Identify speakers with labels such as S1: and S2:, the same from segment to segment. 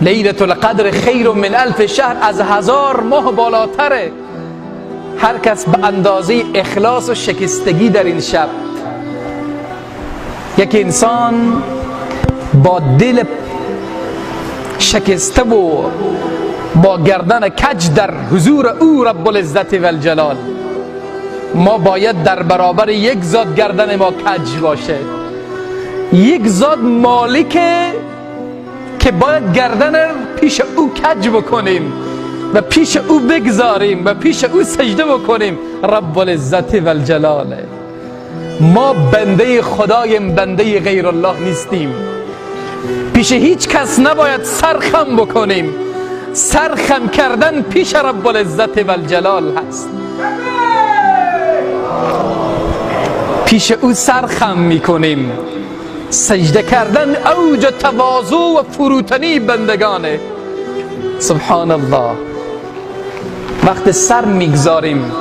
S1: لیلة القدر خیر من الف شهر، از 1000 ماه بالاتره. هر کس به اندازه اخلاص و شکستگی در این شب، یک انسان با دل شکسته و با گردن کج در حضور او رب العزت و الجلال، ما باید در برابر یک ذات گردن ما کج باشه، یک ذات مالکه که باید گردن پیش او کج بکنیم و پیش او بگذاریم و پیش او سجده بکنیم. رب العزت و الجلال. ما بنده خدایم، بنده غیر الله نیستیم. پیش هیچ کس نباید سرخم بکنیم. سرخم کردن پیش رب العزت و الجلال هست. پیش او سرخم میکنیم. سجده کردن اوج تواضع و فروتنی بندگانه. سبحان الله. وقت سر میگذاریم،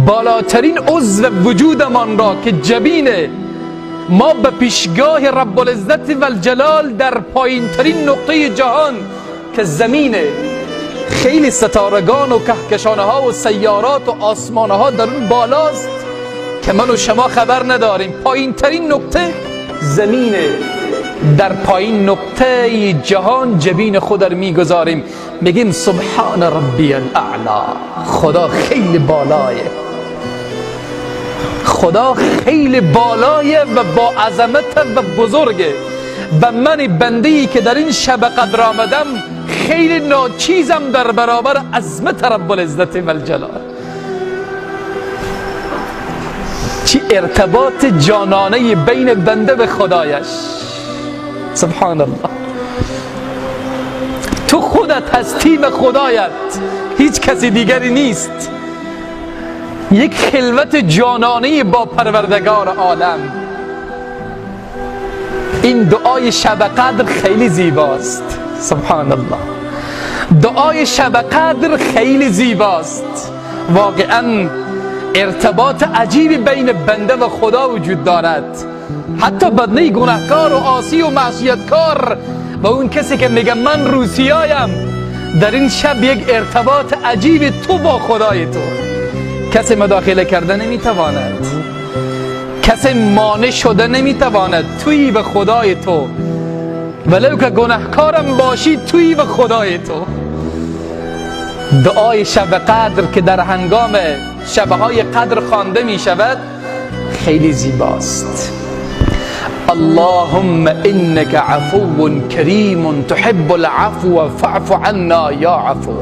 S1: بالاترین عضو وجودمان را که جبینه، ما به پیشگاه رب العزت و الجلال در پایین ترین نقطه جهان که زمینه، خیلی ستارگان و کهکشانها و سیارات و آسمانها در اون بالاست که من و شما خبر نداریم. پایین ترین نقطه زمینه، در پایین نقطه جهان جبین خود را میگذاریم، میگیم سبحان ربی الاعلا. خدا خیلی بالایه، خدا خیلی بالایه و با عظمت و بزرگه، و من بنده‌ای که در این شب قدر آمدم خیلی ناچیزم در برابر عظمت رب العزت و الجلال. چی ارتباط جانانه بین بنده به خدایش. سبحان الله. تو خودت هستی به خدایت، هیچ کسی دیگری نیست. یک خلوت جانانه با پروردگار عالم. این دعای شب قدر خیلی زیباست. سبحان الله. دعای شب قدر خیلی زیباست. واقعا ارتباط عجیبی بین بنده و خدا وجود دارد. حتی بنده گناهکار و عاصی و معصیتکار و اون کسی که میگه من روسیایم، در این شب یک ارتباط عجیب تو با خدای تو. کسی مداخله کرده نمیتواند، کسی مانع شده نمیتواند. تویی به خدای تو، ولو که گناهکارم باشی تویی به خدای تو. دعای شب قدر که در هنگام شبهای قدر خوانده می شود خیلی زیباست. اللهم انك عفو کریم تحب العفو فاعف عنا یا عفو.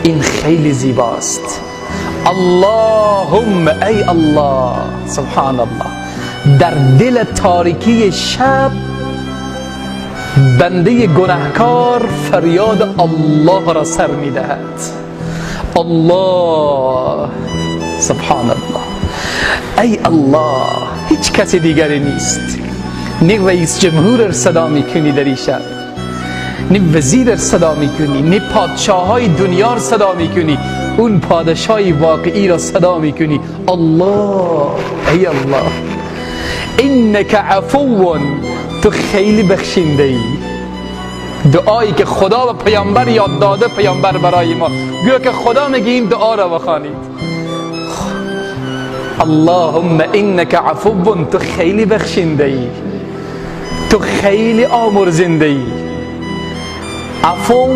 S1: این خیلی زیباست. اللهم ای الله. سبحان الله. در دل تاریکی شب بنده گناهکار فریاد الله را سر می دهد. الله. سبحان الله. ای الله، هیچ کسی دیگری نیست. نه رئیس جمهور صدا میکنی در این شب، نه وزیر صدا میکنی، نه پادشاه های دنیا را صدا میکنی، اون پادشاه واقعی را صدا میکنی. الله، ای الله. انک عفو، تو خیلی بخشنده ای. دعایی که خدا و پیامبر یاد داده، پیامبر برای ما گویا که خدا میگه این دعا را بخوانید. اللهم انک عفو، تو خیلی بخشنده ای، تو خیلی آمرزنده ای. عفو،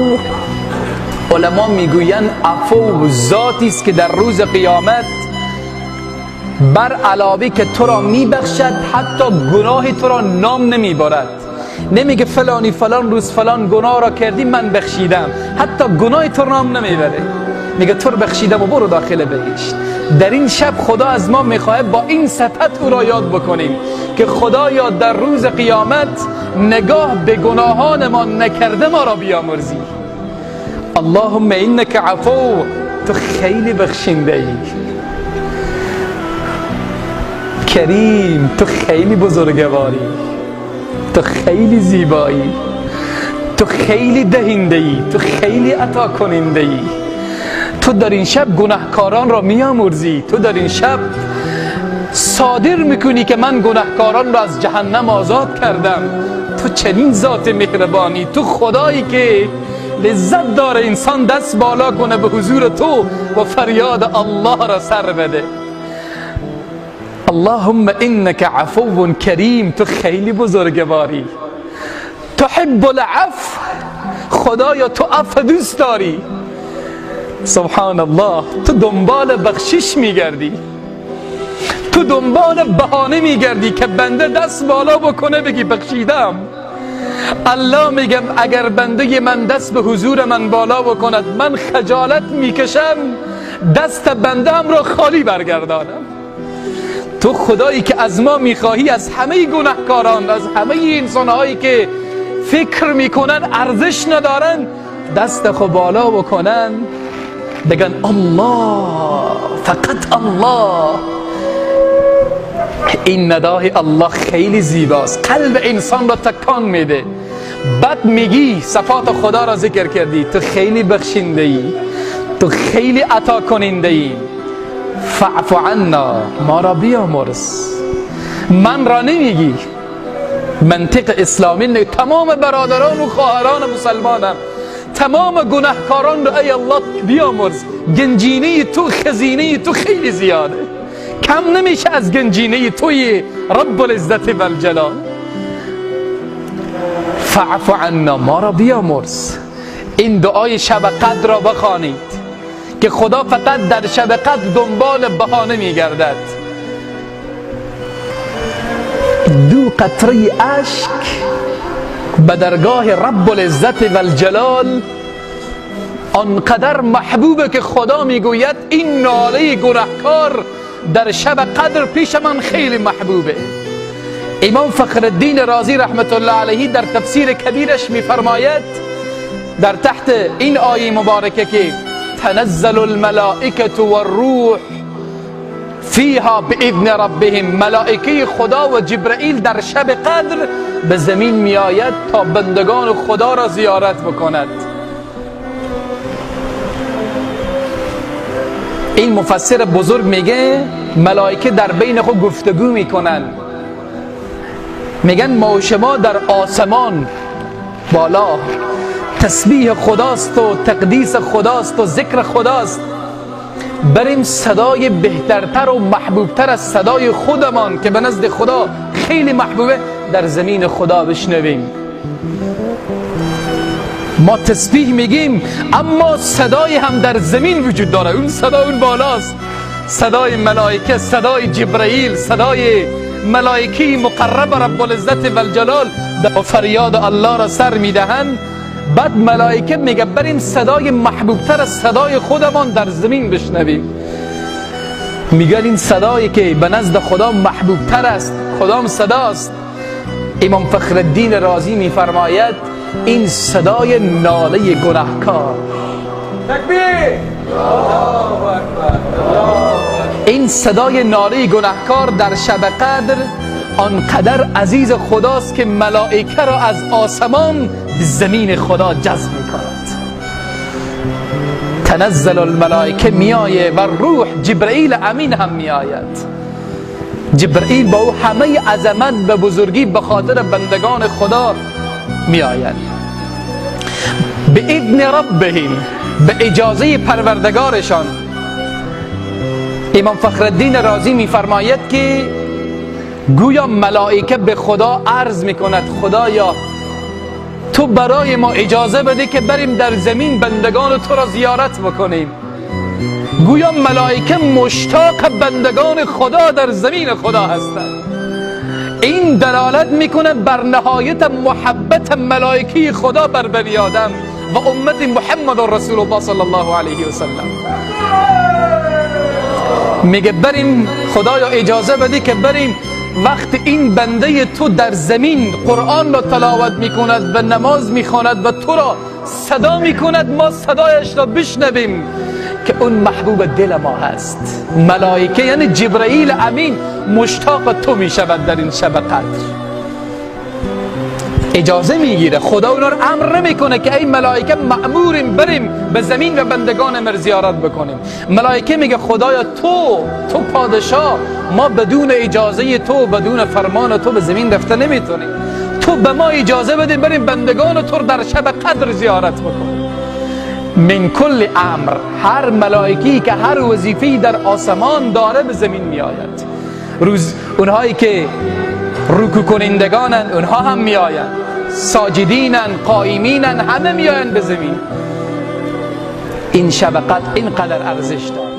S1: علما میگویند عفو ذاتی است که در روز قیامت بر علاوه که تو را میبخشد حتی گناه تو را نام نمیبرد. نمیگه فلانی فلان روز فلان گناه را کردی من بخشیدم، حتی گناه تو نام نمیبره، میگه تو رو بخشیدم و برو داخل بهشت. در این شب خدا از ما میخواهد با این صفت او را یاد بکنیم که خدایا در روز قیامت نگاه به گناهان ما نکرده ما را بیامرزی. اللهم انک عفو، تو خیلی بخشنده ای. کریم، تو خیلی بزرگواری، تو خیلی زیبایی، تو خیلی دهنده ای، تو خیلی عطا کننده ای. تو در این شب گناهکاران را میامرزی، تو در این شب صادر میکنی که من گناهکاران را از جهنم آزاد کردم. تو چنین ذات مهربانی، تو خدایی که لذت داره انسان دست بالا کنه به حضور تو و فریاد الله را سر بده. اللهم انک عفو کریم، تو خیلی بزرگواری، تحب العفو، خدایا تو عفو دوست داری. سبحان الله، تو دنبال بخشش میگردی، تو دنبال بهانه میگردی که بنده دست بالا بکنه بگی بخشیدم. الله میگم اگر بنده من دست به حضور من بالا بکند، من خجالت میکشم دست بنده هم را خالی برگردانم. تو خدایی که از ما میخواهی، از همه گناهکاران، از همه انسانهایی که فکر میکنن ارزش ندارن، دست خود بالا بکنن بگن الله، فقط الله. این ندای الله خیلی زیباست، قلب انسان را تکان میده. بعد میگی صفات خدا را ذکر کردی، تو خیلی بخشنده ای، تو خیلی عطا کننده ای. فاعف عنا، ما را بیامرز. من را نمیگی، منطق اسلامی نه، تمام برادران و خواهران مسلمانم، تمام گناهکاران را ای الله بیامرز. گنجینه تو، خزینه تو خیلی زیاده، کم نمیشه از گنجینه توی رب العزت و الجلال. فاعف عنا، ما را بیامرز. این دعای شب قدر را بخوانید که خدا فقط در شب قدر دنبال بهانه میگردد. دو قطره اشک به درگاه رب العزت و الجلال آنقدر محبوبه که خدا میگوید این ناله گناهکار در شب قدر پیش من خیلی محبوبه. امام فخرالدین رازی رحمت الله علیه در تفسیر کبیرش میفرماید در تحت این آیه مبارکه که تنزل الملائکة والروح فیها باذن ربهم، ملائکه خدا و جبرئیل در شب قدر به زمین میآید تا بندگان خدا را زیارت بکند. این مفسر بزرگ میگه ملائکه در بین خود گفتگو میکنن، میگن ما و شما در آسمان بالا تسبیح خداست و تقدیس خداست و ذکر خداست، بریم صدای بهترتر و محبوبتر از صدای خودمان که به نزد خدا خیلی محبوبه در زمین خدا بشنویم. ما تسبیح میگیم اما صدای هم در زمین وجود داره، اون صدا اون بالاست، صدای ملائکه، صدای جبرئیل، صدای ملائکه مقرب رب العزت و الجلال و فریاد الله را سر میدهند. بعد ملائکه میگه بریم صدای محبوبتر از صدای خودمان در زمین بشنویم. میگن این صدایی که به نزد خدا محبوبتر است کدام صداست؟ امام فخرالدین رازی میفرماید این صدای ناله گناهکار.
S2: تکبیر! الله اکبر!
S1: این صدای ناله گناهکار در شب قدر آنقدر عزیز خداست که ملائکه را از آسمان به زمین خدا جذب میکند. تنزل الملائکه میآید و روح جبرئیل امین هم میآید. جبرئیل با او همه عظمت به بزرگی به خاطر بندگان خدا میآید. به اذن ربهم، به اجازه پروردگارشان. امام فخرالدین رازی میفرماید که گویا ملائکه به خدا عرض میکند خدایا تو برای ما اجازه بده که بریم در زمین بندگان تو را زیارت بکنیم. گویا ملائکه مشتاق بندگان خدا در زمین خدا هستند. این دلالت میکنه بر نهایت محبت ملائکه خدا بر بنی آدم و امت محمد رسول الله صلی الله علیه و سلم. میگه بریم خدایا اجازه بده که بریم وقت این بنده تو در زمین قرآن را تلاوت میکند و نماز میخواند و تو را صدا میکند، ما صدایش را بشنویم که اون محبوب دل ما هست. ملائکه یعنی جبرئیل امین مشتاق تو میشود در این شب قدر. اجازه میگیره، خدا اونا رو امر نمیکنه که ای ملائکه مأموریم بریم به زمین و بندگان مر زیارت بکنیم. ملائکه میگه خدایا تو پادشاه، ما بدون اجازه تو، بدون فرمان تو به زمین رفته نمیتونیم. تو تو به ما اجازه بده بریم بندگان تو در شب قدر زیارت بکنیم. من کل امر، هر ملائکی که هر وظیفه‌ای در آسمان داره به زمین می آید. روز اونهایی که رکوع کنندگانند اونها هم می آیند، ساجدینن، قائمینن، همه می آیند به زمین. این شب قدر اینقدر ارزش داره.